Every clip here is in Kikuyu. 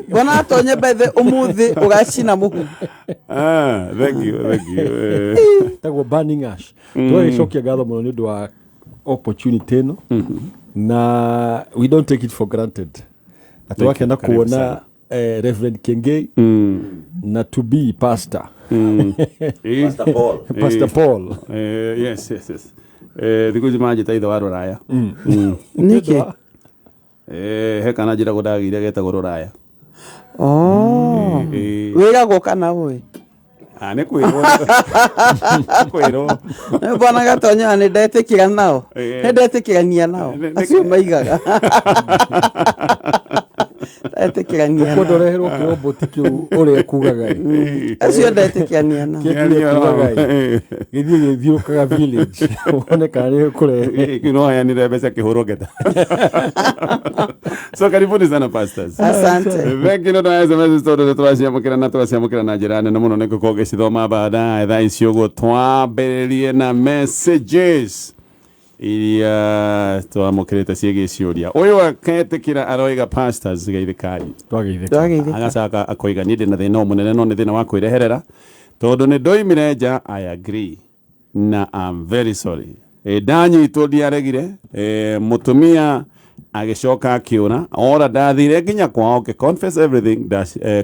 Bwana Gatonye bethe ũmũthĩ ũgacina mũhu. Ah, thank you, thank you. Tagwo burning ash. Tũgagĩcokia ngatho mũno nĩ ũndũ wa opportunity ĩno, na we don't take it for granted, na tũgakena Karibu kuona sana. Reverend Kengei na to be pastor. Pastor Paul. Pastor Paul. Yes. Thikũ ici manjĩta ithe wa rũraya. Nĩkĩ? He kana njĩragwo ndagĩire getagwo rũraya. Oh. Wĩragwo kana ũĩ? Ah, nĩ kwĩrwo. Kwĩrwo. Bwana Gatonye nĩ ndetĩkĩra nao. Nĩ ndetĩkĩrania nao. Acio maigaga. Ndetĩkĩrania Kwenda nao. ũreherwo kĩroboti kĩu ũrĩa kugaga ĩ. Acio ndetĩkĩrania nao. Kĩrĩa kugaga ĩ. Gĩthiĩ gĩthiũrũrũkaga village wone kana nĩ kũrehe. Kĩu no heanire mbeca kĩhũrwo ngeta. So karibuni sana, pastors. Asante. Thank you no na SMS tondũ nĩ tũraciamũkĩra na tũgaciamũkĩra na njĩra nene mũno nĩ ngũkorwo ngĩcithoma baadaye. Thaa ici ũguo twambĩrĩrie na messages iria twamũkĩrĩte ciĩgiĩ ciũria. Ũyũ aketĩkĩra aroiga, "Pastors, geithĩkai." Twageithĩka. Twageithĩka. Agacoka akoiga, "Niĩ ndĩ na thĩna o mũnene, no nĩ thĩna wa kwĩreherera tondũ nĩ ndoimire nja. I agree na I'm very sorry. Ndanyitwo ndiaregire. Mũtumia agĩcoka akĩũra ora. Ndathire nginya kwao ngĩ confess everything.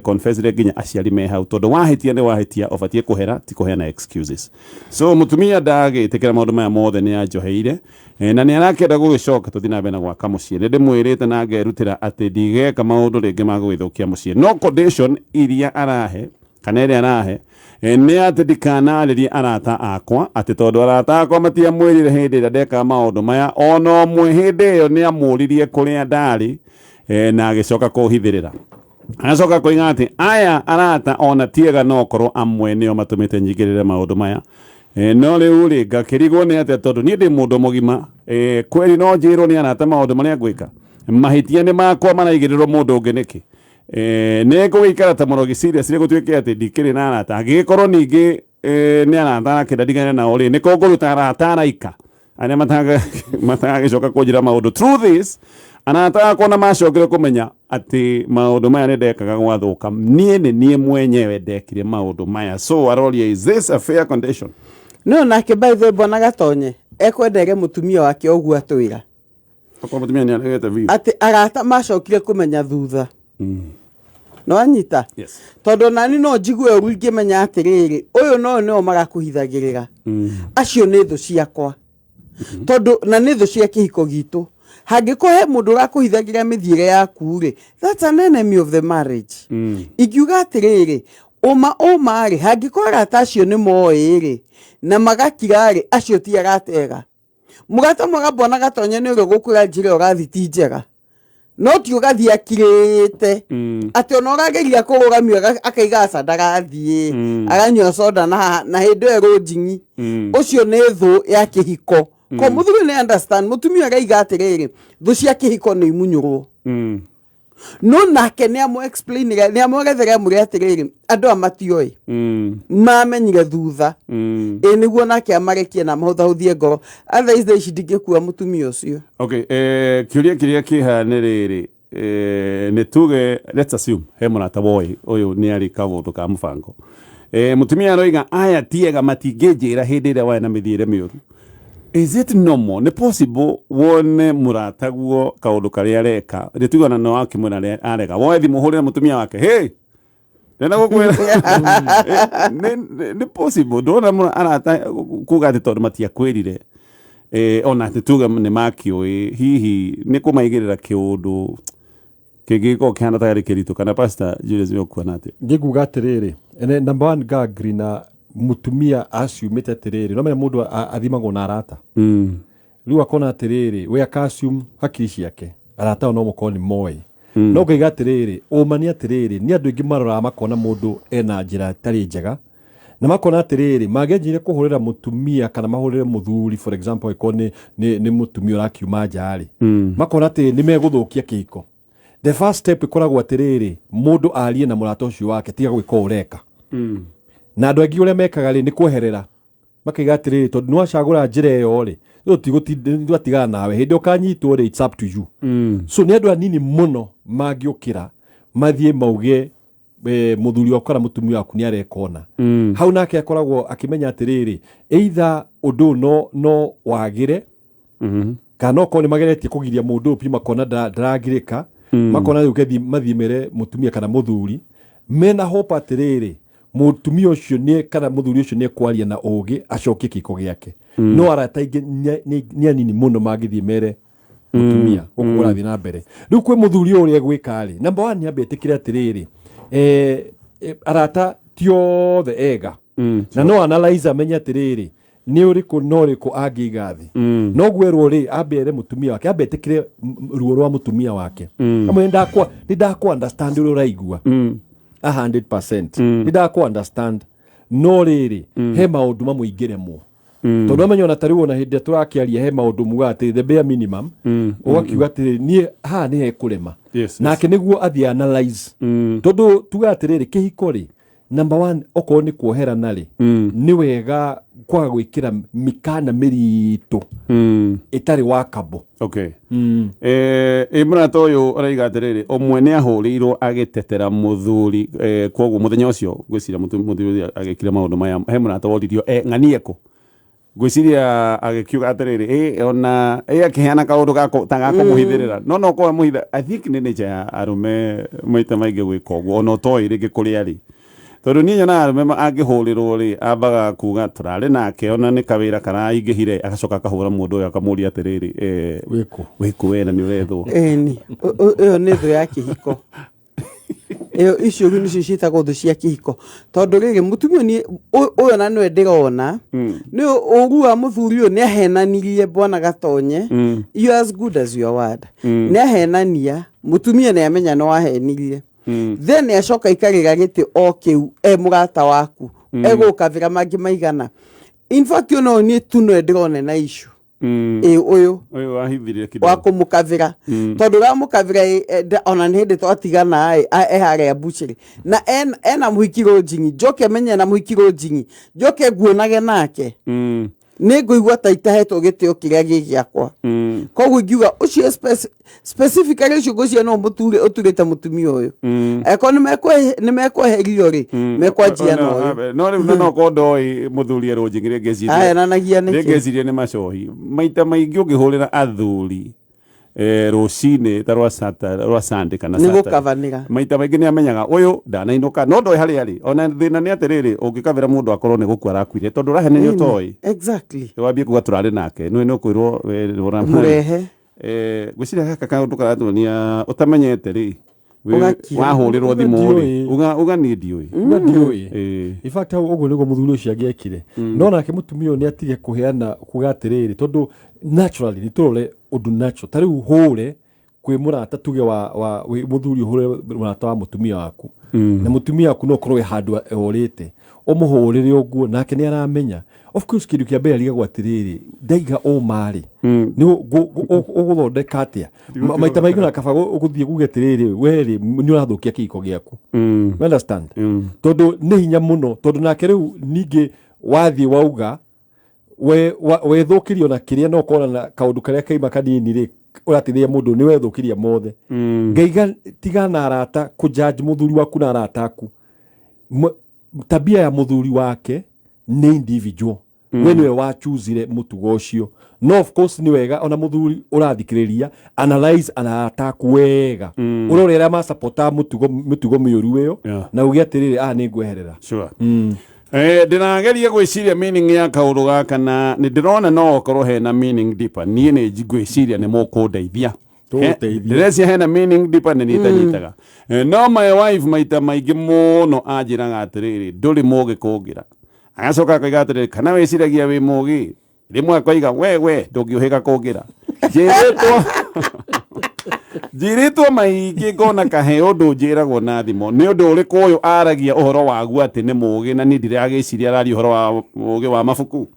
Confessire nginya aciari me hau, tondũ wahĩtia nĩ wahĩtia, ũbatiĩ kũhera, ti kũheana excuses. So mũtumia ndagĩtĩkĩra maũndũ maya mothe nĩ anjoheire. Na nĩ arakĩenda gũgĩcoka tũthiĩ na mbere na gwaka mũciĩ. Nĩ ndĩmwĩrĩte na ngerutĩra atĩ ndigeka maũndũ rĩngĩ ma gũgĩthũkia mũciĩ, no condition iria arahe kana ĩrĩa arahe nĩ atĩ ndikanarĩrie arata akwa, atĩ tondũ arata akwa matiamwĩrire hĩndĩ ĩrĩa ndekaga maũndũ maya. Ona ũmwe hĩndĩ ĩyo nĩ amũririe kũrĩa ndarĩ, na agĩcoka kũhithĩrĩra." Agacoka koiga atĩ aya arata ona tiega, no korwo amwe nĩo matũmĩte nyingĩrĩre maũndũ maya. No rĩu rĩ, ngakĩrigwo nĩ atĩa, tondũ niĩ ndĩ mũndũ mũgima. Kweri no njĩrwo nĩ arata maũndũ marĩa ngwĩka? Mahĩtia nĩ makwa, maraigĩrĩrwo mũndũ ũngĩ nĩkĩ? Nĩ ngũgĩikara ta mũrogi seriously, gũtuĩke atĩ ndikĩrĩ na arata? Angĩgĩkorwo ningĩ nĩ arata arakĩenda ndigane nao rĩ, nĩko ngũruta arata araika arĩa matagagĩcoka kũnjĩra maũndũ? Truth is, arata akwa na macokire kũmenya atĩ maũndũ maya nĩ ndekaga gwathũka, niĩ nĩ niĩ mwenyewe ndekire maũndũ maya. So aroria, is this a fair condition? No nake by the way, Bwana Gatonye ekwendere mũtumia wake ũguo atwĩra. Okorwo mũtumia nĩ aregete biũ. Atĩ arata macokire kũmenya thutha no anyita. Yes. Tondũ nani no njigue ũru ingĩmenya atĩrĩrĩ, ũyũ no nĩo marakũhithagĩrĩra, acio nĩ thũ ciakwa, tondũ na nĩ thũ cia kĩhiko gitũ. Hangĩkorwo he mũndũ ũrakũhithagĩra mĩthiĩre yaku rĩ, that's an enemy of the marriage. Ingiuga atĩrĩrĩ, ũma ũma rĩ, hangĩkorwo arata acio nĩ moĩ rĩ na magakira rĩ, acio ti arata ega. Mũgata mwega, Bwana Gatonye, nĩ ũrĩa ũgũkwĩra njĩra ũrathiĩ ti njega, no ti ũgathiĩ akirĩte atĩ ona ũrageria kũrũgamio akaiga aca ndagathiĩ, aganyua soda na haha na hĩndĩ ĩyo ĩrũnjing'i. Ũcio nĩ thũ ya kĩhiko. Ko mũthuri nĩ understand mũtumia araiga atĩrĩrĩ, thũ cia kĩhiko nĩ imunyũrwo. No nake nĩ amũ explain, nĩ amwerethere, amwĩre atĩrĩrĩ, andũ aya matioĩ, mamenyire thutha. Ĩ nĩguo nake amarekie na amahũthahũthie ngoro. Otherwise thaa ici ndingĩkua mũtumia ũcio. Okay, kĩũria kĩrĩa kĩha nĩ rĩrĩ, nĩ tuge, let's assume he mũrata woĩ ũyũ nĩ arĩ kaũndũ ka mũbango. Mũtumia aroiga aya tiega, matingĩnjĩra hĩndĩ ĩrĩa warĩ na mĩthiĩre mĩũru. Is it normal, nĩ possible wone mũrataguo kaũndũ karĩa areka, nĩ tuge ona no akĩmwĩra arega, woe thimũ ũhũrĩre mũtumia wake, "Hey, ndĩrenda gũkwĩra"? Nĩ possible ndona arata kuga atĩ tondũ matiakwĩrire, ona atĩ tuge nĩ makĩũĩ, hihi nĩ kũmaigĩrĩra kĩũndũ kĩngĩgĩkorwo kĩhana ta arĩ kĩritũ? Kana Pastor Julius, nĩ ũkuona atĩ Ngĩkuga atĩrĩrĩ, ene number one ngagree na mũtumia aciumĩte atĩrĩrĩ, no menya mũndũ athimagwo na arata. Rĩu akona atĩrĩrĩ, we akassume hakiri ciake arata ao no mũkorwo nĩ moĩ. No ngaiga atĩrĩrĩ, ũma nĩ atĩrĩrĩ, nĩ andũ aingĩ maroraga makona mũndũ ena njĩra ĩtarĩ njega, na makona atĩrĩrĩ, mangĩanjire kũhũrĩra mũtumia kana mahũrĩre mũthuri, for example angĩkorwo nĩ mũtumia ũrakiuma nja rĩ, makona atĩ nĩ megũthũkia kĩhiko. The first step ĩkoragwo atĩrĩrĩ, mũndũ arie na mũrata ũcio wake, tiga gwĩka ũũ ũreka. Na andũ aingĩ ũrĩa mekaga rĩ, nĩ kweherera, makaiga atĩrĩrĩ, tondũ nĩ wacagũra njĩra ĩyo rĩ, tũtigana nawe, hĩndĩ ũkanyitwo rĩ, it's up to you. So nĩ andũ anini mũno mangĩũkĩra. Mathiĩ mauge mũthuri waku kana mũtumia waku nĩ areka ũna. Hau nake akoragwo akĩmenya atĩrĩrĩ, either ũndũ ũyũ no wagĩre kana okorwo nĩ mageretie kũgiria mũndũ ũyũ piũ, makona ndaragirĩka, makona rĩu kethi mathiĩ mere mũtumia kana mũthuri mena hope atĩrĩrĩ, mũtumia ũcio nĩ kana mũthuri ũcio nĩ ekwaria na ũgĩ acokie kĩhiko gĩake. No arata aingĩ nĩ anini mũno mangĩthiĩ mere mũtumia gũkũ kũrathiĩ na mbere. Rĩu kwĩ mũthuri ũyũ, ũrĩa egwĩka rĩ, number one, nĩ ambe etĩkĩre atĩrĩrĩ, arata ti othe ega, na no analyze amenye atĩrĩrĩ, nĩ ũrĩkũ na ũrĩkũ angĩiga thĩ. No gwerwo rĩ, ambe ere mũtumia wake, ambe etĩkĩre ruo rwa mũtumia wake. Amwe nĩ ndakwa understand ũrĩa ũraigua a 100%, nĩ ndakwa understand, no rĩrĩ, he maũndũ mamwe ingĩremwo, tondũ amenya ona tarĩu ona hĩndĩ ĩrĩa tũrakĩaria, he maũndũ mugaga atĩ the bare minimum, ũgakiuga atĩrĩrĩ, niĩ haha nĩ hekũrema. Nake nĩguo athiĩ analyze, tondũ tuga atĩrĩrĩ, kĩhiko rĩ, number one, okorwo nĩ kuoherana rĩ, nĩ wega kwaga gwĩkĩra mĩkana mĩritũ ĩtarĩ workable. Okay. Ĩ mũrata ũyũ ũraiga atĩrĩrĩ, ũmwe nĩ ahũrĩirwo agĩtetera mũthuri, koguo mũthenya ũcio ngwĩciria mũthuri agĩkire maũndũ maya. He mũrata woririo ng'anie kũ, ngwĩciria agĩkiuga atĩrĩrĩ, ona akĩheana kaũndũ ta gakũmũhithĩrĩra, no korwo mũhitha. I think nĩ nature ya arũme maita maingĩ gwĩka ũguo, ona ũtoĩ rĩngĩ kũrĩa arĩ, tondũ niĩ nyonaga arũme angĩhũrĩrwo rĩ, ambaga kuga tũrarĩ nake, ona nĩ kawĩra karaingĩhire, agacoka akahũra mũndũ ũyũ akamũria atĩrĩrĩ, Wĩkũ? Wĩkũ we na nĩ ũrethwo? Ĩni ĩyo nĩ thũ ya kĩhiko ĩyo. Icio rĩu nĩcio ciĩtagwo thũ cia kĩhiko, tondũ rĩrĩ, mũtumia niĩ ũyũ na nĩwe ndĩrona nĩ ũru wa mũthuri ũyũ. Nĩ ahenanirie bwana Gatonye. You are as good as your word. Nĩ ahenania, mũtumia nĩ amenya nĩ wahenirie. Then acoka ikarĩra gĩtĩ o kĩu e mũrata waku egũkavĩra mangĩ maigana. In fact, ona ũyũ niĩ tu no ndĩrona na issue ĩ ũyũ Ũyũ wahithire wa kidole. Kũmũkavĩra, tondũ ũramũkavĩra ona nĩ hĩndĩ twatigana ĩ, e harĩa mbucĩrĩ na ena mũhiki rũnjing'i, njoke menye ena mũhiki rũnjing'i, njoke nguonage nake, nĩ ngũigua ta itahetwo gĩtĩo kĩrĩa gĩ gĩakwa. Koguo ingiuga ũcio specifically ũcio, ngwĩciria no mũture ũturĩte mũtumia ũyũ. Angĩkorwo nĩ mekweherio rĩ, mekwanjia na ũyũ. No rĩu no korwo ndoĩ mũthuri erũnjing'i rĩngĩ ecirie Ahenanagia nĩkĩ? Rĩngĩ ecirie nĩ macohi. Maita maingĩ ũngĩhũrĩra athuri rũcinĩ ta rwa rwa Sunday kana Nĩ Saturday, gũkabanĩra. Maita maingĩ nĩ amenyaga ũyũ ndanainũka, no ndoĩ harĩa arĩ. Ona thĩna nĩ atĩrĩrĩ, ũngĩkabĩra mũndũ akorwo nĩ gũkua arakuire, tondũ ũrahenerio toĩ. Wambie kuga tũrarĩ nake, nĩ nĩ ũkwĩrwo we nĩ Mũrehe. Ngwĩciria gaka kaũndũ karatuonia ũtamenyete rĩ, Ũgakira. Wahũrĩrwo thimũ rĩ, Ndiũĩ. uga niĩ ndiũĩ. Uga ndiũĩ. Ĩĩ. In fact, hau ũguo nĩguo mũthuri ũcio angĩekire, no nake mũtumia ũyũ nĩ atige kũheana kuga atĩrĩrĩ, tondũ naturally nĩ tũrore ũndũ natural, ta rĩu hũre kwĩ mũrata, tuge wa wĩ mũthuri, ũhũre mũrata wa mũtumia waku, na mũtumia waku no ũkorwo wĩ handũ orĩte, ũmũhũrĩre ũguo, nake nĩ aramenya. Of course, kĩndũ kĩa mbere arigagwo atĩrĩrĩ, ndaiga ũma rĩ, nĩ ũgũthondeka atĩa? Maita maingĩ ona kaba ũgũthiĩ kuge atĩrĩrĩ, we rĩ, nĩ ũrathũkia kĩhiko gĩaku. You understand? Tondũ nĩ hinya mũno, tondũ nake rĩu ningĩ wathiĩ wauga we wethũkirie ona kĩrĩa, no ũkona na kaũndũ karĩa kaima kanini rĩ, ũrateithia mũndũ nĩ wethũkiria mothe. Ngaiga tiga na arata kũjudge mũthuri waku na arata aku. Tabia ya mũthuri wake nĩ individual. We nĩwe wachuzire mũtugo ũcio. No of course nĩ wega ona mũthuri ũrathikĩrĩria, analyze arata aku wega, ũrore arĩa masapotaga mũtugo mĩũru ĩyo, na uge atĩrĩrĩ, a nĩ ngweherera. Sure. Ndĩrageria gwĩciria meaning ya kaũndũ gaka, na nĩ ndĩrona no okorwo hena meaning deeper. Niĩ nĩ ngwĩciria nĩ mũkũndeithia. Tũgũteithia. Ndĩrecia hena meaning deeper nĩ nitanyitaga. No my wife maita maingĩ mũno anjĩraga atĩrĩrĩ, ndũrĩ mũgĩ kũngĩra. Agacoka akoiga atĩrĩrĩ, kana wĩciragia wĩ mũgĩ? Rĩmwe akoiga we ndũngĩũhĩga kũngĩra. Njĩrĩtwo maingĩ, ngona kahe ũndũ njĩragwo na thimo. Nĩ ũndũ ũrĩkũ ũyũ aragia ũhoro waguo atĩ nĩ mũgĩ, na niĩ ndiragĩciria araria ũhoro wa ũgĩ wa mabuku?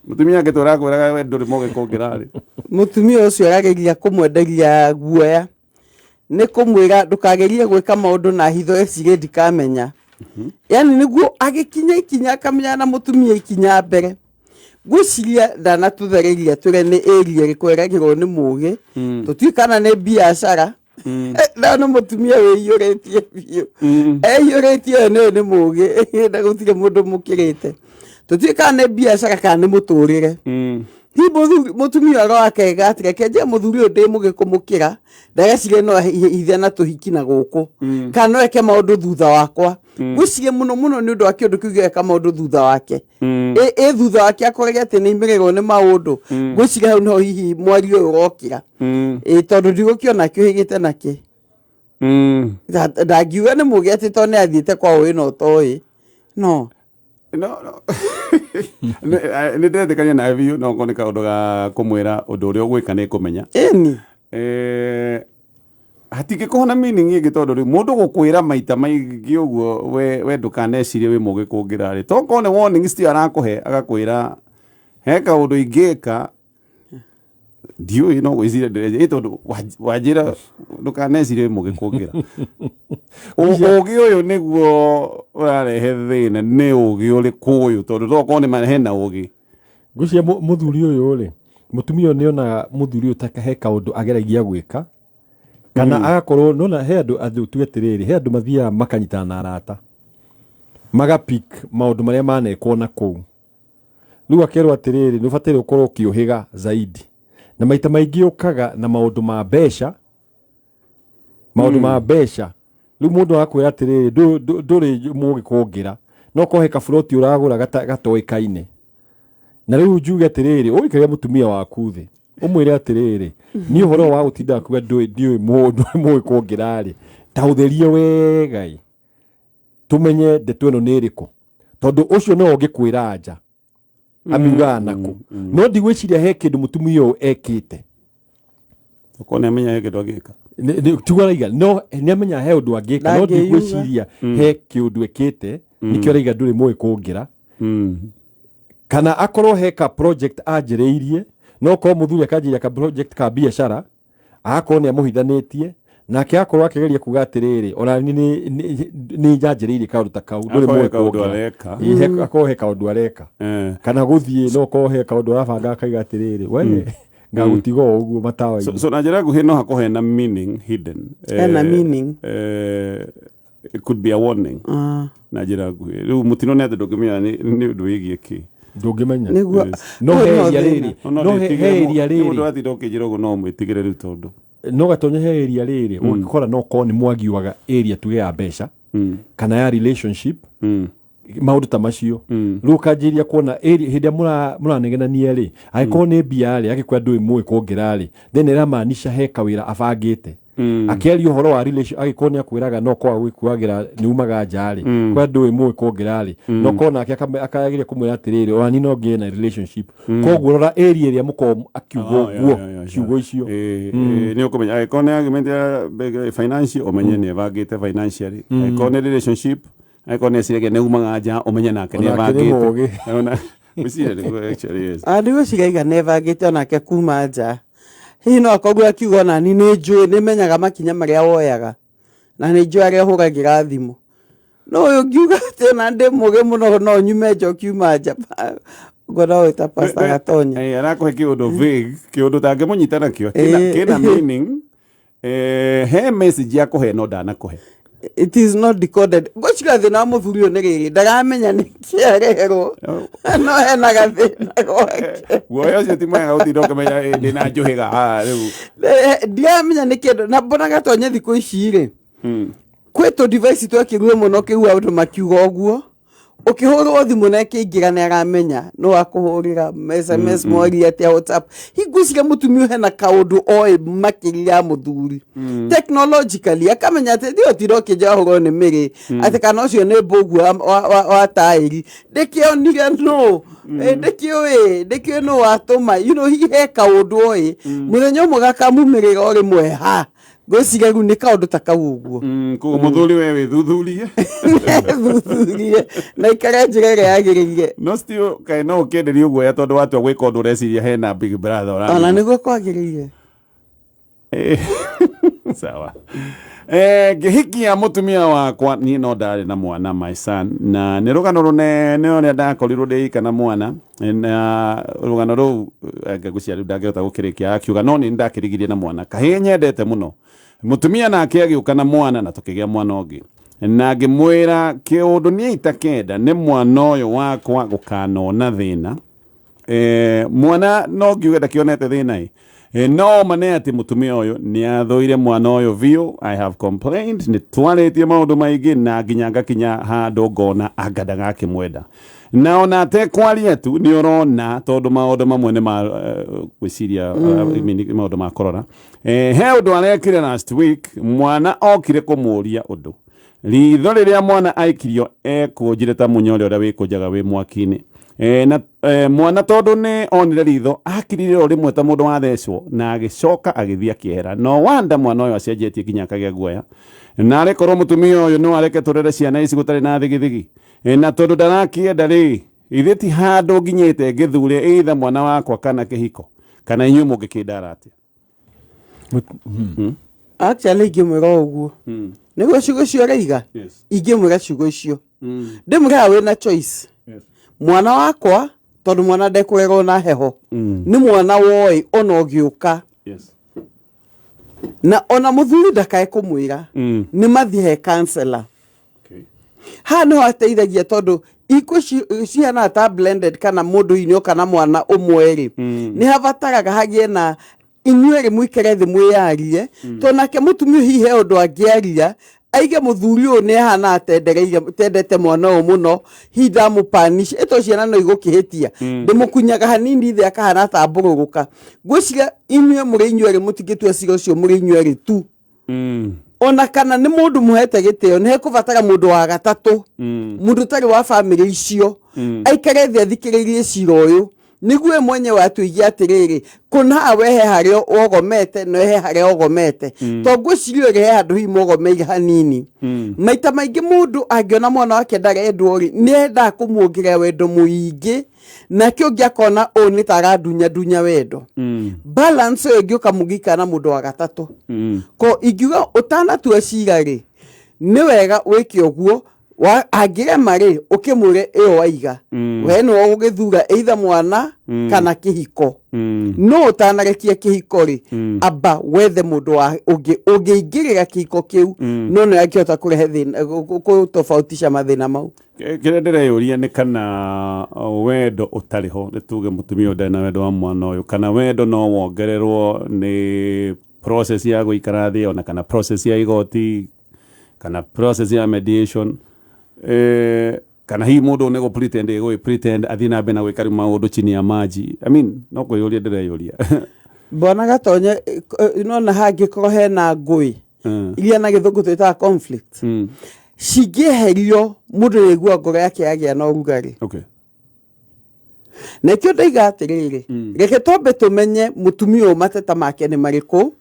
Mũtumia angĩtwĩra akwĩraga we ndũrĩ mũgĩ kũngĩra rĩ? Mũtumia ũcio arageria kũmwenderia guoya, nĩ kũmwĩra ndũkagerie gwĩka maũndũ na hitho, ecirie ndikamenya. Yani nĩguo agĩkinya ikinya akamenya na mũtumia ikinya mbere. Ngwĩciria ndanatũthereria twĩre nĩ area ĩrĩkũ ĩragĩrwo nĩ mũgĩ, tũtiũĩ kana nĩ biacara. Na nĩ mũtumia wĩiyũrĩtie biũ, eiyũrĩtie ũyũ nĩũĩ nĩ mũgĩ na gũtirĩ mũndũ mũkĩrĩte. Tũtiũĩ kana nĩ biacara kana nĩ mũtũrĩre. Hihi mũtumia ũrĩa wakega atĩ reke njĩre mũthuri ũyũ ndĩ mũgĩ kũmũkĩra, ndagecirie no hithe na tũhiki na gũkũ, kana no eke maũndũ thutha wakwa. Ngwĩciria mũno mũno nĩ ũndũ wa kĩũndũ kĩu gĩgeka maũndũ thutha wake, ĩ thutha wake akorage atĩ nĩ aimĩrĩrwo nĩ maũndũ. Ngwĩciria hau nĩho hihi mwario ũyũ ũrokĩra, ĩ tondũ ndigũkĩona kĩũhĩgĩte nakĩ. Ndangiuga nĩ mũgĩ atĩ tondũ nĩ athiĩte kwa ũĩ na ũtoĩ no. No. Nĩ ndĩretĩkania nawe biũ, no korwo nĩ kaũndũ ga kũmwĩra ũndũ ũrĩa ũgwĩka nĩ kũmenya. Ĩni. Hatingĩkorwo na meaning ĩngĩ, tondũ rĩu mũndũ gũkwĩra maita maingĩ ũguo we ndũkanecirie wĩ mũgĩ kũngĩra rĩ, tokorwo nĩ warning still arakũhe, agakwĩra he kaũndũ ingĩka ndiũĩ, no gwĩciria ndĩreciria ĩ tondũ wanjĩra ndũkanecirie wĩ mũgĩ kũngĩra. Ũgĩ ũyũ nĩguo ũrarehe thĩna, nĩ ũgĩ ũrĩkũ ũyũ? Tondũ tokorwo nĩ hena ũgĩ. Ngwĩciria mũthuri ũyũ rĩ, mũtumia ũyũ nĩonaga mũthuri ũyũ ta he kaũndũ ageragia gwĩka, kana agakorwo nona he andũ, tuge atĩrĩrĩ, he andũ mathiaga makanyitana na arata, magapik maũndũ marĩa manekwo na kũu. Rĩu akerwo atĩrĩrĩ, nĩ ũbataire ũkorwo ũkĩũhĩga zaidi, na maita maingĩ ũkaga na maũndũ ma mbeca, maũndũ ma mbeca. Rĩu mũndũ agakwĩra atĩrĩrĩ, ndũrĩ mũgĩ kũngĩra, no korwo he kaburoti ũragũra gatoĩkaine. Na rĩu njuge atĩrĩrĩ, ũgĩikaria mũtumia waku thĩ, ũmwĩre atĩrĩrĩ, niĩ ũhoro wa gũtinda kuga ndiũĩ mũndũ mũgĩ kũngĩra rĩ, ta ũtherie wega ĩ, tũmenye ndeto ĩno nĩ ĩrĩkũ, tondũ ũcio no ũngĩkwĩra nja amiugaga nakũ. No ndigwĩciria he kĩndũ mũtumia ũyũ ekĩte. Okorwo nĩ amenya he kĩndũ angĩka. Tiguo araiga, no nĩ amenya he ũndũ angĩka, no Ndangĩyuga. ndigwĩciria he kĩũndũ ekĩte nĩkĩo araiga ndũrĩ mũĩ kũngĩra. Kana akorwo he ka project anjĩrĩirie, no korwo mũthuri akanjĩrĩria ka project ka biacara, agakorwo nĩ amũhithanĩtie nake, akorwo akĩgeria kuga atĩrĩrĩ, ona niĩ nĩ njanjĩrĩirie kaũndũ ta kau, ndũrĩ Akorwo he mũĩ kaũndũ kũngĩra. areka. Ĩ, akorwo he kaũndũ areka, kana gũthiĩ, no korwo he kaũndũ arabanga, akaiga atĩrĩrĩ, we ngagũtiga o ũguo matawa-inĩ. So na njĩra nguhĩ no hakorwo hena meaning hidden. Hena meaning. It could be a warning. Na njĩra nguhĩ rĩu mũtino nĩ atĩ ndũngĩmenya nĩ ũndũ wĩgiĩ kĩ. Ndũngĩmenya. Nĩguo. No Ũyũ he no area thĩna. rĩrĩ, No no he area mũndũ rĩrĩ, atinda ũkĩnjĩra ũguo no mwĩtigĩre rĩu tondũ no gatonye he area rĩrĩ ũngĩkora no korwo nĩ mwagiuaga area tuge ya mbeca kana ya relationship, maũndũ ta macio. Rĩu ũkanjĩria kuona area hĩndĩ ĩrĩa mũranegenania rĩ, angĩkorwo nĩ mbia rĩ, angĩkorwo ndũĩ mũĩ kũngĩra rĩ, then ĩramaanisha he kawĩra abangĩte. Akĩaria ũhoro wa relation, angĩkorwo nĩ akwĩraga no kwaga gwĩkuagĩra nĩ umaga nja rĩ, kwa ndũĩ mũĩ kũngĩra rĩ, no korwo nake akageria kũmwĩra atĩrĩrĩ, ona niĩ no ngĩe na relationship. Koguo rora area ĩrĩa mũkorwo akiuga ũguo ciugo icio. Nĩ ũkũmenya angĩkorwo nĩ argument ya financial, ũmenye nĩ ebangĩte financially. Angĩkorwo nĩ relationship, angĩkorwo nĩ eciragia nĩ umaga nja, ũmenye nake nĩ Onake nĩ ebangĩte. mũũgĩ. Gwĩciria nĩguo actually, yes. Ndigwĩciria iga nĩ ebangĩte onake kuma nja. Hihi no akorwo akiuga onani nĩ njũĩ, nĩ menyaga makinya marĩa woyaga na nĩ njũĩ arĩa ũhũragĩra thimũ. No ũyũ ngiuga atĩ ona ndĩ mũgĩ mũno no nyume nja ũkiuma nja, ũguo no wĩta Pastor Gatonya. Arakũhe kĩũndũ vague, kĩũndũ ũtangĩmũnyita nakĩo kĩna meaning. He message ya kũhe no ndanakũhe. It is not decoded. Ngwĩciria thĩna wa mũthuri ũyũ nĩ rĩrĩ, ndaramenya nĩkĩ areherwo, no hena gathĩna gwake. Guoya ũcio ti mwega gũtinda ũkĩmenya ndĩna njũhĩga haha rĩu. Ndiramenya nĩ kĩndũ na mbona Gatonye thikũ ici rĩ, kwĩ tũ device twekĩrirwo mũno kĩu andũ makiuga ũguo, ũkĩhũrwo thimũ na ĩkĩingĩra nĩ aramenya no akũhũrĩra SMS, mwaria atĩa WhatsApp. Hingwĩciria mũtumia ũyũ hena kaũndũ oĩ makĩria ya mũthuri technologically, akamenya atĩ ndio tira ũkĩnja hũrwo nĩ mĩrĩ atĩ kana ũcio nĩ mbũguo wa taĩri, ndĩkĩonire nũ. Ndĩkĩũĩ nũ watũma, hihi he kaũndũ oĩ mũthenya ũmwe gakamumĩrĩra o rĩmwe ha. Ngwĩciria rĩu nĩ kaũndũ ta kau ũguo. Koguo mũthuri we wĩthuthurie. Thuthurie na ikare njĩra ĩrĩa yagĩrĩire. No still kaĩ no ũkĩenderio guoya tondũ watua gwĩka ũndũ ũreciria hena big brother Ona ũramenya. nĩguo kwagĩrĩire. Sawa. Ngĩhikia mũtumia wakwa niĩ no ndarĩ na mwana, my son, na nĩ rũgano rũnene ũrĩa ndakorirwo ndĩika na mwana, na rũgano rũu ngwĩciria rĩu ndangĩhota gũkĩrĩkia akiuga, no nĩ ndakĩrigirie na mwana kahĩĩ nyendete mũno. Mũtumia nake agĩũka na mwana na tũkĩgĩa mwana ũngĩ, na ngĩmwĩra kĩũndũ niĩ itakenda nĩ mwana ũyũ wakwa gũkanona thĩna. Mwana no ngiuge ndakĩonete thĩna ĩ. No ma nĩ atĩ mũtumia ũyũ nĩ athũire mwana ũyũ biũ. I have complained, nĩ twarĩtie maũndũ maingĩ na nginya ngakinya handũ ngona anga ndagakĩmwenda, na ona atekwaria tu nĩ ũrona, tondũ maũndũ mamwe nĩ ma gwĩciria, I mean, maũndũ ma kũrora. He ũndũ arekire last week, mwana okire kũmũria ũndũ, ritho rĩrĩa mwana aikirio ekũnjire ta mũnyore ũrĩa wĩkũnjaga wĩ mwaki-inĩ. Na mwana tondũ nĩ onire ritho akirire o rĩmwe ta mũndũ wathecwo na agĩcoka agĩthiĩ akĩehera. No wanda mwana ũyũ acenjetie nginya akagĩa guoya, na arĩkorwo mũtumia ũyũ no areke tũrere ciana ici gũtarĩ na thigithigi. Na tondũ ndarakĩenda rĩ, ithe ti handũ nginyĩte ngĩthure either mwana wakwa kana kĩhiko, kana inyuĩ mũngĩkĩndara atĩa? Actually, ingĩmwĩra o ũguo nĩguo ciugo icio ũraiga. Ingĩmwĩra ciugo icio, ndĩmwĩraga wĩna choice, mwana wakwa, tondũ mwana ndekũrerwo na heho, nĩ mwana woĩ ona ũgĩũka. Na ona mũthuri ndakae kũmwĩra, nĩ mathiĩ he counselor. Haha nĩho ateithagia, tondũ iko cihanaga ta blended, kana mũndũ hihi nĩoka na mwana ũmwe rĩ, nĩ habataraga hagĩe na inyuĩ mũikare thĩ mwĩyarie, tondũ nake mũtumia hihi he ũndũ angĩaria aige mũthuri ũyũ nĩ ahana atendereire tendete mwana ũyũ mũno, hihi ndamũpanish ĩto ciana no igũkĩhĩtia, ndĩmũkunyaga hanini thĩ akahana ta mbũrũrũka. Ngwĩciria inyuĩ mũrĩ inyuerĩ mũtingĩtua cira ũcio mũrĩ inyuerĩ tu, ona kana nĩ mũndũ mũhete gĩtĩo, nĩ hekũbatara mũndũ wa gatatũ, mũndũ ũtarĩ wa bamĩrĩ icio, aikare thĩ athikĩrĩirie cira ũyũ nĩguo we mwenyewe atuigie atĩrĩrĩ, kũna we he harĩa wogomete na he harĩa wogomete, to ngwĩciria ũrĩ he handũ hihi mwogomeire hanini. Maita maingĩ mũndũ angĩona mwana wake ndarendwo rĩ, nĩ endaga kũmuongerera wendo mũingĩ, nake ũngĩ akona ũũ nĩ ta arandunya ndunya wendo. Balance ĩyo ĩngĩũka mũngĩikara na mũndũ wa gatatũ. Ko ingiuga ũtanatua cira rĩ, nĩ wega wĩke ũguo. Angĩrema rĩ, ũkĩmwĩre ĩyo waiga we nĩwe ũgũgĩthura either mwana kana kĩhiko. No ũtanarekia kĩhiko rĩ, amba wethe mũndũ wa ũngĩ ũngĩingĩrĩra kĩhiko kĩu, no nĩ angĩhota kũrehe thĩna, gũtofautisha mathĩna mau. Kĩrĩa ndĩreyũria nĩ kana wendo ũtarĩ ho, nĩ tuge mũtumia ũyũ ndarĩ na wendo wa mwana ũyũ, kana wendo no wongererwo nĩ process ya gũikara thĩ, ona kana process ya igoti, kana process ya mediation, kana hihi mũndũ nĩ gũ pretend, gũ pretend athiĩ na mbere na gwĩka rĩu maũndũ chini ya maji. I mean, no kwĩyũria ndĩreyũria. Bwana Gatonye, nona hangĩkorwo hena ngũĩ iria na gĩthũngũ twĩtaga conflict, cingĩeherio, mũndũ nĩaigua ngoro yake yagĩa na ũrugarĩ. Na ikĩo ndaiga atĩrĩrĩ, reke twambe tũmenye mũtumia ũyũ mateta make nĩ marĩkũ,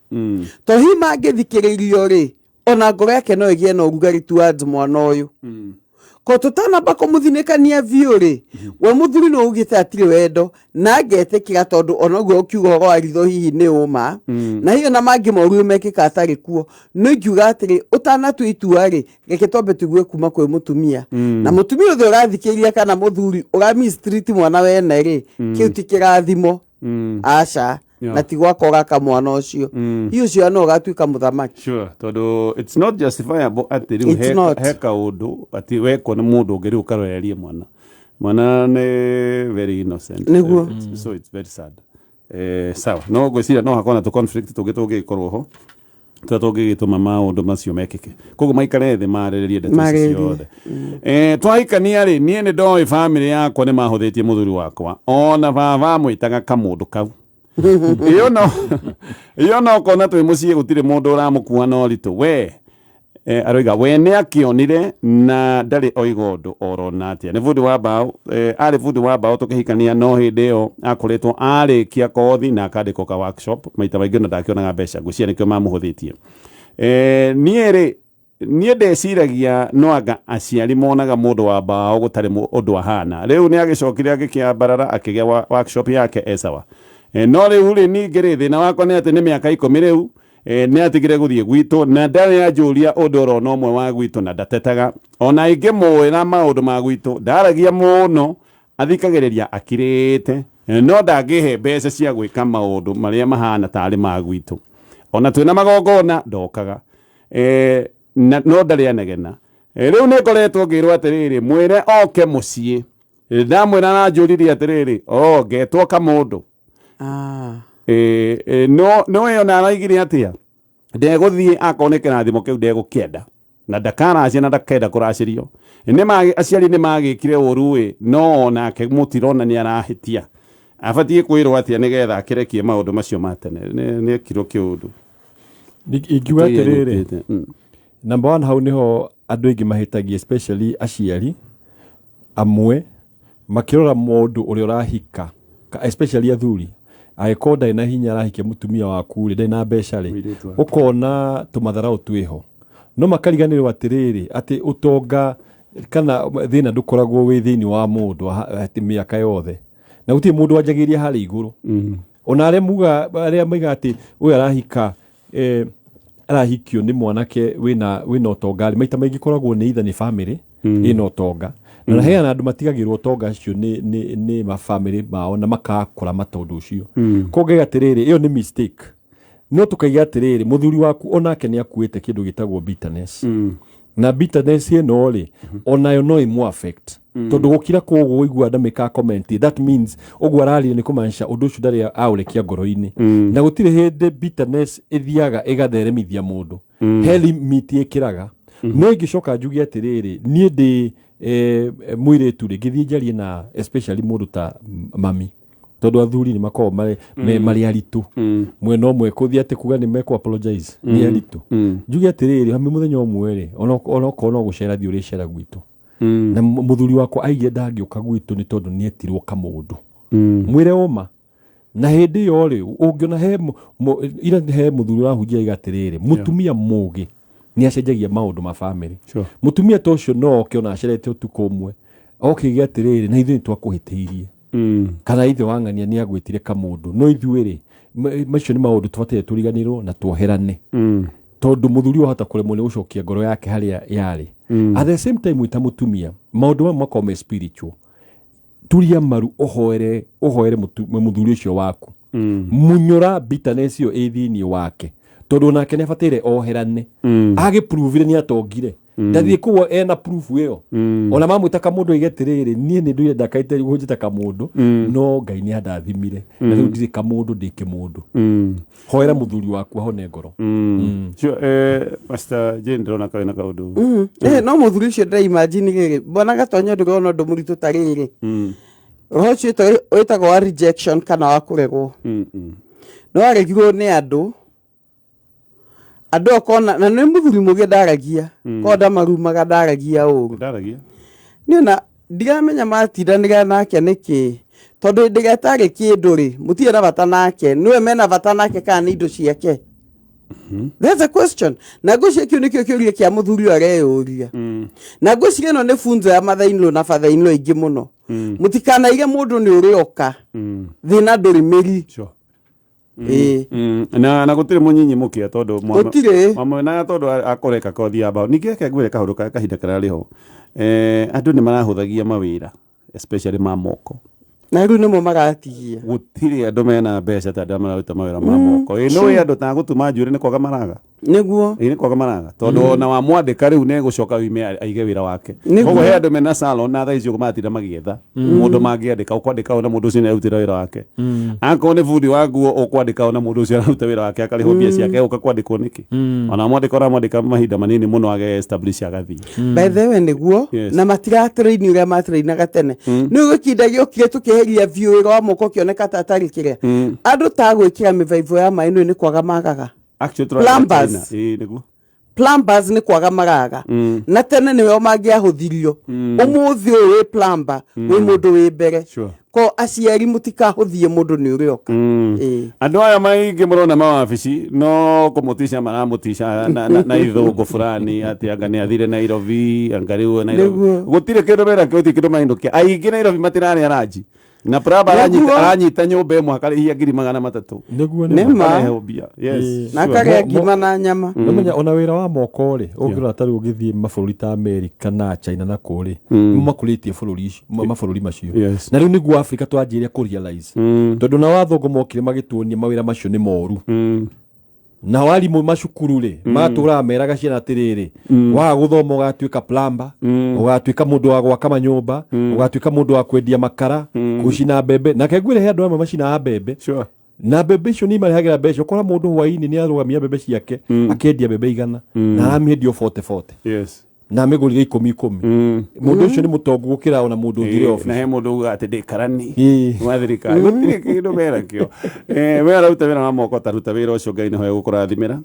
to hihi mangĩthikĩrĩirio rĩ, ona ngoro yake no ĩgĩe na ũrugarĩ towards mwana ũyũ. Ko tũtanamba kũmũthinĩkania biũ rĩ, we mũthuri nĩ ugĩte atirĩ wendo na ngetĩkĩra, tondũ ona ũguo ũkiuga ũhoro wa ritho hihi nĩ ũma, na hihi ona mangĩ moru mekĩka atarĩ kuo. No ingiuga atĩrĩ, ũtanatua itua rĩ, reke twambe tũigue kuma kwĩ mũtumia, na mũtumia ũthĩ ũrathikĩrĩria kana mũthuri ũra mistreat mwana wene rĩ, kĩu ti kĩrathimo, aca. Na ti gwaka ũgaka mwana ũcio, hihi ũcio no ũgatuĩka mũthamaki. Sure, tondũ it's not justifiable atĩ rĩu It's not. He kaũndũ atĩ wekwo nĩ mũndũ ũngĩ rĩu ũkarorerie mwana. Mwana nĩ very innocent. Nĩguo. So it's very sad. Sawa, no ngwĩciria no hakorwo na tũ conflict tũngĩ tũngĩgĩkorwo ho tũrĩa tũngĩgĩtũma maũndũ macio mekĩke, koguo maikare thĩ marĩrĩrie ndeto ici Marĩrĩrie. ciothe. Twahikania rĩ, niĩ nĩ ndoĩ bamĩrĩ yakwa nĩ mahũthĩtie mũthuri wakwa, ona baba amwĩtaga kamũndũ kau. Ĩyo no kona twĩ mũciĩ gũtirĩ mũndũ ũramũkua na ũritũ we. Aroiga we nĩ akĩonire na ndarĩ oiga ũndũ orona atĩa. Nĩ bundi wa mbaũ, arĩ bundi wa mbaũ tũkĩhikania, no hĩndĩ ĩyo akoretwo arĩkia kothi na akandĩkwo ka workshop maita maingĩ, na ndakĩonaga mbeca, ngwĩciria nĩkĩo mamũhũthĩtie. Niĩ rĩ, niĩ ndeciragia no anga aciari monaga mũndũ wa mbaũ gũtarĩ ũndũ ahana. Rĩu nĩ agĩcokire agĩkĩambarara akĩgĩa workshop yake esawa. No rĩu rĩ, ningĩ rĩ, thĩna wakwa nĩ atĩ nĩ mĩaka 10 rĩu, nĩ atigire gũthiĩ gwitũ na ndarĩ anjũria ũndũ orona ũmwe wa gwitũ, na ndatetaga ona ingĩmũĩra maũndũ ma gwitũ, ndaragia mũno, athikagĩrĩria akirĩte, no ndangĩhe mbeca cia gwĩka maũndũ marĩa mahana tarĩ ma gwitũ. Ona twĩna magongona ndokaga. Na no ndarĩ anegena. Rĩu nĩ ngoretwo ngĩrwo atĩrĩrĩ, mwĩre oke mũciĩ. Ndamwĩra na njũririe atĩrĩrĩ, o ngetwo kamũndũ. No no ĩyo na araigire atĩa? Ndegũthiĩ akorwo nĩ kĩrathimo kĩu ndegũkĩenda. Na ndakaracia na ndakenda kũracĩrio. Aciari nĩ magĩkire ũru ĩ, no onake mũtirona nĩ arahĩtia. Abatiĩ kwĩrwo atĩa nĩgetha akĩrekie maũndũ macio ma tene. Nĩ ekirwo kĩũndũ. Ingiuga atĩrĩrĩ, number one hau niho andũ aingĩ mahĩtagia, especially aciari amwe makĩrora mũndũ ũrĩa ũrahika, especially athuri, angĩkorwo ndarĩ na hinya arahikia mũtumia waku rĩ, ndarĩ na mbeca rĩ, ũkona tũmatharau twĩho, no makariganĩrwo atĩrĩrĩ atĩ ũtonga kana thĩna ndũkoragwo wĩ thĩinĩ wa mũndũ atĩ mĩaka yothe, na gũtirĩ mũndũ wanjagĩrĩria harĩa igũrũ. Ona arĩa muga, arĩa maiga atĩ ũyũ arahika arahikio nĩ mwanake wĩna ũtonga rĩ, maita maingĩ koragwo nĩ either nĩ family ĩna ũtonga, na heana andũ matigagĩrwo ũtonga acio nĩ mabamĩrĩ mao na makakũra matondũ ũcio. Koguo atĩrĩrĩ, ĩyo nĩ mistake. No tũkaiga atĩrĩrĩ, mũthuri waku onake nĩ akuĩte kĩndũ gĩtagwo bitterness. Na bitterness ĩno rĩ, onayo no ĩmũ affect. Tondũ gũkira koguo ũigua ndamĩka comment, that means ũguo araria nĩ kũmaanisha ũndũ ũcio ndarĩ aũrekia ngoro-inĩ. Na gũtirĩ hĩndĩ bitterness ĩthiaga ĩgatheremithia mũndũ. He limit ĩkĩraga. No ingĩcoka njuge atĩrĩrĩ, niĩ ndĩ mũirĩtu rĩ, ngĩthiĩ njarie na especially mũndũ ta mami, tondũ athuri nĩ makoragwo marĩ aritũ. Mwena ũmwe kũthiĩ atĩ kuga nĩ mekũ apologize nĩ aritũ. Njuge atĩrĩrĩ, hami mũthenya ũmwe rĩ, onokorwo no gũcera thiĩ ũrĩcera gwitũ. Na mũthuri wakwa aigire ndangĩũka gwitũ nĩ tondũ nĩ etirwo kamũndũ. Mwĩre ũma. Na hĩndĩ ĩyo rĩ, ũngĩona he ira he mũthuri ũrahunjia aiga atĩrĩrĩ, mũtumia mũgĩ nĩ acenjagia maũndũ ma family. Mũtumia ta ũcio no oke ona acerete ũtukũ ũmwe, oke aige atĩrĩrĩ, na ithuĩ nĩ twakũhĩtĩirie. Kana ithe wa ng'ania nĩ agwĩtire kamũndũ, no ithuĩ rĩ, macio nĩ maũndũ tũbataire tũriganĩrwo na tuoherane. Tondũ mũthuri wahota kũremwo nĩ gũcokia ngoro yake harĩa yarĩ. At the same time wĩ ta mũtumia, maũndũ mamwe makoragwo me spiritual. Turia maru ũhoere mũthuri ũcio waku. Munyũra bitterness ĩyo ĩ thĩinĩ wake, tondũ onake nĩ abataire oherane. Agĩpruvire nĩ atongire. Ndathiĩ kũu ena proof ĩyo. Ona mamwĩta kamũndũ aige atĩrĩrĩ, niĩ nĩ ndũire ndakaite gũnjĩta kamũndũ, no Ngai nĩ andathimire. Na rĩu ndirĩ kamũndũ, ndĩ kĩmũndũ. Hoera mũthuri waku ahone ngoro. Sure, Pastor Jane ndĩrona kaĩ na kaũndũ. No mũthuri ũcio ndĩra imagine rĩrĩ, mbona gatonya ndũrona ũndũ mũritũ ta rĩrĩ. Roho ũcio wĩtagwo wa rejection kana wa kũregwo. No aregirwo nĩ andũ. Andũ okona na nĩ mũthuri mũgĩ ndaragia. Ko ndamarumaga ndaragia ũru. Ndaragia. Niĩ ona ndiramenya matindanĩra nake nĩkĩ. Tondũ hĩndĩ ĩrĩa atarĩ kĩndũ rĩ, mũtirĩ na bata nake. Nĩwe mena bata nake kana nĩ indo ciake? That's a question. Na ngwĩciria kĩu nĩkĩo kĩũria kĩa mũthuri ũyũ areyũria. Na ngwĩciria ĩno nĩ funzo ya mother-in-law na father-in-law aingĩ mũno. Mũtikanaige mũndũ nĩ ũrĩoka. Thĩna ndũrĩ mĩri. Na gũtirĩ mũnyinyi mũkĩa tondũ gũtirĩ mamwenaga tondũ akoreka kothi ya mbaũ. Ningĩ reke ngwĩre kaũndũ ka kahinda karĩa ho, andũ nĩ marahũthagia mawĩra especially ma moko. Na rĩu nĩmo maratigia. Gũtirĩ andũ mena mbeca ta andũ mararuta mawĩra ma moko. Ĩ nĩ andũ ta gũtuma njuĩrĩ nĩ kwaga maraga. Nĩguo. Ĩ nĩ kwaga maraga. Tondũ ona wamwandĩka rĩu nĩ egũcoka oime aige wĩra wake. Koguo he andũ mena salon na thaa ici ũguo maratinda magĩetha mũndũ mangĩandĩka, ũkwandĩka ona mũndũ ũcio nĩ arutĩra wĩra wake. Akorwo nĩ bundi wa nguo ũkwandĩka ona mũndũ ũcio araruta wĩra wake akarĩhwo mbia ciake, ũka kwandĩkwo nĩkĩ? Ona mwandĩka ũramwandĩka mahinda manini mũno age establish agathiĩ. By the way nĩguo, na matiratrain ũrĩa matrainaga tene. Nĩ gĩkinda gĩokire tũkĩeheria biũ wĩra wa moko ũkĩoneka ta atarĩ kĩrĩa. Andũ ta gwĩkĩra mĩbaibũ ya maĩ nĩ kwaga magaga. Plumbers. Plumbers nĩ kwaga maraga. Na tene nĩo mangĩahũthirio. Ũmũthĩ ũyũ wĩ plumber, wĩ mũndũ wĩ mbere. Ko aciari mũtikahũthie mũndũ nĩ ũrĩoka. Andũ aya maingĩ mũrona mawabici no kũmũtica maramũtica na ithũngũ fulani atĩ anga nĩ athire Nairobi, anga rĩu Nairobi. Gũtirĩ kĩndũ mena gũtirĩ kĩndũ mainũkia. Aingĩ Nairobi matirarĩa ranji. Na praba aranyita nyũmba ĩmwe akarĩhia 300,000. Nĩguo nĩ ma. Yes. Na akarĩa ngima na nyama. Nĩmenya ona wĩra wa moko rĩ, ũngĩrora ta rĩu ũgĩthiĩ mabũrũri ta Amerika na China na kũ rĩ, makũrĩtie bũrũri icio, mabũrũri macio. Na rĩu nĩguo Africa twanjĩrĩria kũ realize. Tondũ na wathũngũ mokire magĩtuonia mawĩra macio nĩ moru. Nao arimũ macukuru rĩ, matũraga meraga ciana atĩrĩrĩ, waga gũthoma ũgatuĩka plumber, ũgatuĩka mũndũ wa gwaka manyũmba, ũgatuĩka mũndũ wa kwendia makara, gũcina mbembe. Na kengwĩre he andũ amwe macinaga mbembe. Na mbembe icio nĩ imarehagĩra mbeca. Ũkora mũndũ hwaĩ-inĩ nĩ arũgamia mbembe ciake, akendia mbembe 100, na aramĩendia o 40 40. Na amĩgũrire 10 10. Mũndũ ũcio nĩ mũtongu gũkĩra ona mũndũ ũthire Na office. he mũndũ uga atĩ ndĩ karani wa thirikari, gũtirĩ kĩndũ mera kĩo. We aruta wĩra wa moko, ta ruta wĩra ũcio, Ngai nĩho egũkũrathimĩra.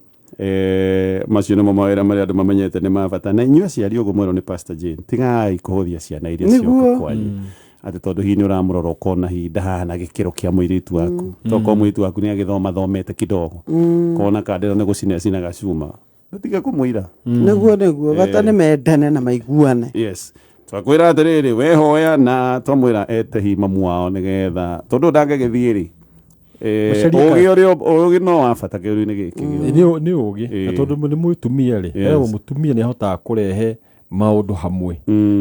Macio nĩmo mawĩra marĩa andũ mamenyete nĩ ma bata. Na inyuĩ aciari, ũguo mwerwo nĩ Pastor Jane, tigai kũhũthia ciana iria cioka kwanyu, atĩ tondũ hihi nĩ ũramũrora ũkona hihi ndahana gĩkĩro kĩa mũirĩtu waku. Tokorwo mũirĩtu waku nĩ agĩthoma thomete kidogo, kona kandĩro nĩ gũcina acinaga cuma, ndũtige kũmũira. Nĩguo bata nĩ mendane na maiguane. Yes, twakwĩra atĩrĩrĩ, wehoya na twamwĩra ete hi mamu wao nĩgetha tondũ ndangĩgĩthiĩ rĩ, Macaria ũgĩ ũrĩa ũgĩ no wa bata kĩũria-inĩ gĩkĩ gĩothe. Nĩ ũgĩ na tondũ nĩ mũtumia rĩ, eragwo mũtumia nĩ ahotaga kũrehe maũndũ hamwe,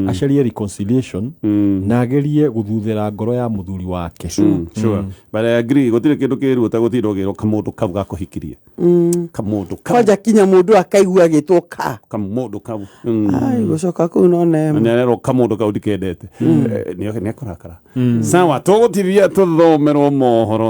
acarie reconciliation na agerie gũthuthĩra ngoro ya mũthuri wake. Sure. But I agree, gũtirĩ kĩndũ kĩruo ta gũtinda ũgĩrwo kamũndũ kau gakũhikirie, kamũndũ kau. Kwanja kinya mũndũ akaigua agĩtwo ka Kamũndũ kau. Ai, gũcoka kũu no Na nema. nĩ arerwo kamũndũ kau ndikendete. Nĩ ekũrakara. Sawa, tũgũtithia tũthomerwo mohoro.